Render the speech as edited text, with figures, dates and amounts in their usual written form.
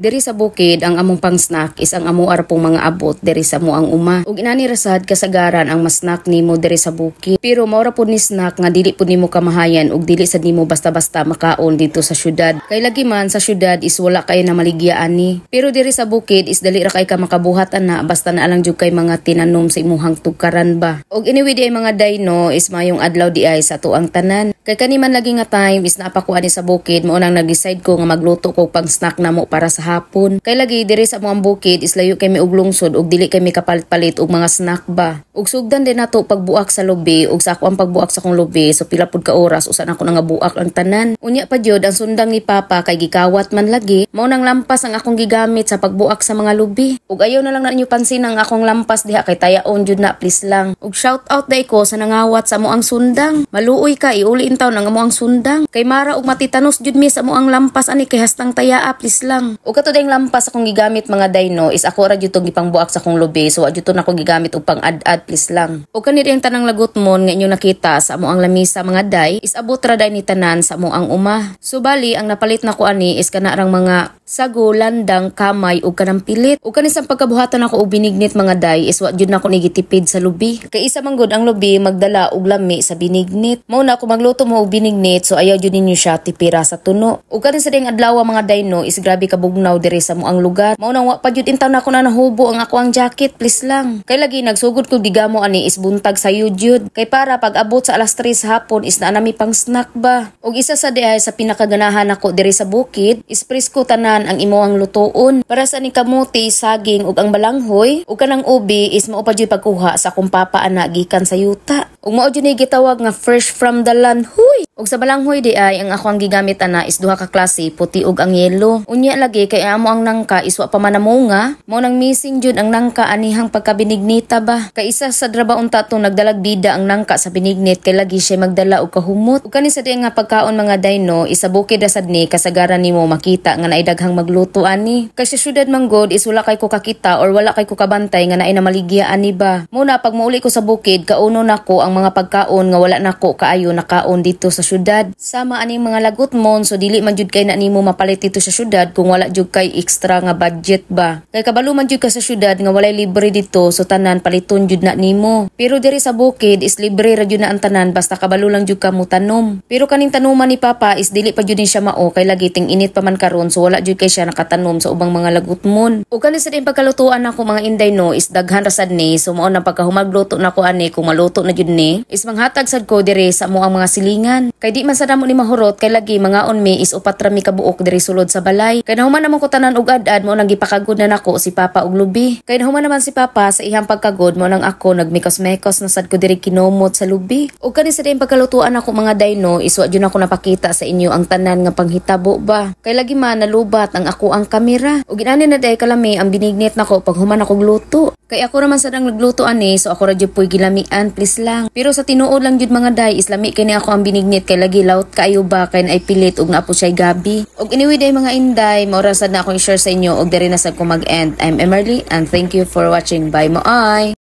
Diri sa bukid, ang among pang snack is ang amo ra pong mga abot diri sa amoang uma. Ug inani ra sad kasagaran ang mas-snack nimo diri sa bukid. Pero mao ra pud ni snack nga dili pud nimo kamahayan ug dili sad nimo basta-basta makaon dito sa syudad. Kay lagi man sa syudad is wala kay na maligya ani. Pero diri sa bukid is dali ra kay ka makabuhat ana, basta na lang jud kay mga tinanom sa imuhang tugkaran ba. Og anyway di ay, mga day no, is mayong adlaw di ay sa atuang tanan. Kay kani man lagi nga time is naa pa ko ani sa bukid, mao nang nag-decide ko nga magluto ko pang snack namo para sa hapon. Kay lagi diri sa among bukid is layo kay mi og lungsod ug dili kay mi kapalit-palit og mga snack ba. Ug sugdan din nato pagbuak sa lubi. Ug sa ako ang pagbuak sa akong lubi, so pila pud ka oras usa na ako nga buak ang tanan. Unya pa jud ang sundang ni Papa kay gikawat man lagi, mao nang lampas ang akong gigamit sa pagbuak sa mga lubi. Ug ayaw na lang na ninyo pansin ang akong lampas diha kay tayaon jud na, please lang. Ug shout out day ko sa nangawat sa amoang sundang. Maluoy ka, iuli intawon ang amoang sundang. Kay mara og matitanos jud mi sa amoang lampas ani kay hastang tayaa, please lang. Ug kato dayong lampas akong gigamit, mga day no, is ako ra jud tong gipangbuak sa akong lubi, so wa jud to nako gigamit og pang ad-ad, please lang. Ug kani diyang tanang lagutmon nga inyong nakita sa amoang lamisa, mga day, is abot ra day ni tanan sa amoang uma. So bali ang napalit nako ani is kana rang mga sago, landang, kamay ug kanang pilit. Ug kani sa pagkabuhatan nako og binignit, mga day, is wa jud nako ni gitipid sa lubi. Kay isa man gud ang lubi magdala og lami sa binignit. Mao na kung magluto mo og binignit, so ayaw jud ninyo siya tipira sa tuno. Ug kani sa ding adlaw, mga day no, is grabe ka bugnaw diri sa amoang lugar. Mao nang wa pa jud intawon nako na nahubo ang ako ang jacket, please lang. Kay lagi nagsugod kog digamo ani is buntag sayo jud. Kay para pag abot sa alas 3 sa hapon is naa nami pang snack ba. Ug isa sa diay sa pinakaganahan nako diri sa bukid is presko tanan ang imoang lutuon. Para sa ni kamuti, saging ug ang balanghoy ug kanang ubi is mao pa jud pagkuha sa akong papa ana gikan sa yuta. Ug mao jud ni gitawag nga fresh from the land. Huy! Ug sa balanghoy di ay, ang ako ang gigamit ana is duha ka klase, puti ug ang yellow. Unya lagi kay amo ang nangka is wa pa man namunga, mao nang missing jud ang nangka anihang pagkabinignita ba. Kay isa sa draba unta tong nagdalag bida ang nangka sa binignit kay lagi siya magdala og kahumot. Ug kani sa di nga pagkaon, mga day no, is sa bukid ra sad ni kasagaran nimo makita nga naay daghang magluto ani. Kay sa syudad man gud is wala kay ko kakita or wala kay ko kabantay nga naay namaligya ani ba. Muna pag muuli ko sa bukid, kauno nako ang mga pagkaon nga wala nako kaayo nakaon dito sa syudad. Sama aning mga lagutmon, so dili man jud kay na nimo mapalit dito sa syudad kung wala jud kay extra nga budget ba. Kay kabalo man jud ka sa syudad nga walay libre dito, so tanan paliton jud na nimo. Pero diri sa bukid is libre ra jud na ang tanan basta kabalo lang jud ka mo tanom. Pero kaning tanuman ni Papa is dili pa jud ni siya mao kay lagi ting init pa man karon, so wala jud kay siya nakatanom sa ubang mga lagutmon. Ug kani sa din pagkalutuan nako, mga inday no, is daghan ra sad ni, so mao na pagkahumagluto nako ani, kung maluto na jud ni is manghatag sad ko diri sa amo ang mga silingan. Kay di man sa namo ni mahurot kay lagi mangaon mi is upat ra mi kabuok diri sulod sa balay. Kay nahuman naman ko tanan og ad-ad, mao nang gipakagod na nako si Papa og lubi. Kay nahuman naman si Papa sa iyang pagkagod, mao nang ako nagmekos-mekos na sad ko diri kinomot sa lubi. Ug kani sa din pagkalutuan nako, mga day no, is wa jud ako napakita sa inyo ang tanan nga panghitabo ba. Kay lagi man nalubat ang ako ang kamera. Ug inani na day kalami ang binignit nako pag human ako luto. Kay ako raman sad ang nagluto ani, so ako ra jud po'y gilamian, please lang. Pero sa tinuod lang jud, mga day, is lami kay ni ako ang binignit kay lagi laut kaayo ba kay naay pilit ug naa po siya'y gabi. Ug anyway day, mga inday, mao ra sad na akong i-share sa inyo ug diri na sad ko mag-end. I'm Emerly and thank you for watching. Bye mo ay.